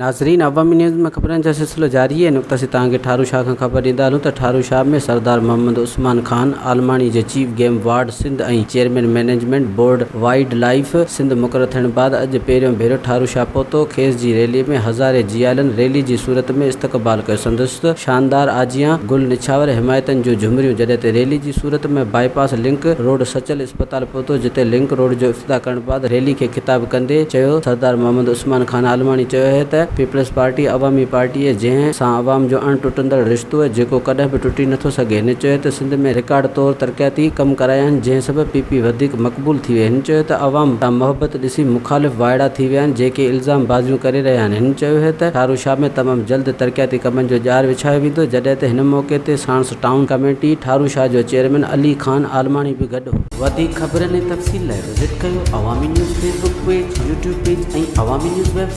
ناظرين عوامي نيوز ۾ خبرن جو سلسلو جاري آهي نقطه سي توهان کي ٺارو شاهه کان خبر ڏيندا هلون ته ٺارو شاهه ۾ سردار محمد عثمان خان عالماڻي جي chief game ward Sindh ۽ chairman management board wildlife Sindh مقرر ٿيڻ بعد اڄ پهريون ڀيرو ٺارو شاهه پهتو کيس جي ريلي ۾ هزارين جيالن ريلي جي صورت ۾ استقبال ڪيو سندس شاندار آجيان گل نڇاور حمايتن جون جهمريون جڏهن ته ريلي جي صورت ۾ باء پاس لنڪ روڊ سچل اسپتال پهتو جتي لنڪ روڊ جو افتتاح ڪرڻ بعد ريلي کي خطاب ڪندي چيو سردار محمد عثمان خان عالماڻي چيو اهي ته پيپلز پارٽي عوامي پارٽي اهي جنهن سان عوام جو اڻ ٽٽندڙ رشتو اهي جيڪو ڪڏهن به ٽٽي نٿو سگهي هن چيو ته سنڌ ۾ رڪارڊ طور ترقياتي ڪم ڪرايا آهن جنهن سبب پي پي وڌيڪ مقبول ٿي وئي هن چيو ته عوام سان محبت ڏسي مخالف وائڙا ٿي ويا آهن جيڪي الزام بازيون ڪري رهيا آهن هن چيو اهي ته ٺاروشاه ۾ تمام جلد ترقياتي ڪمن جو ڄار وڇايو ويندو جڏهن ته هن موقعي تي ساڻس ٽائون ڪميٽي ٺاروشاه جو چيئرمين علي خان عالماڻي به گڏ هو. وڌيڪ خبرن ۽ تفصيل لاء وزٽ ڪيو Awami news Facebook page, YouTube page ۽ Awami news website.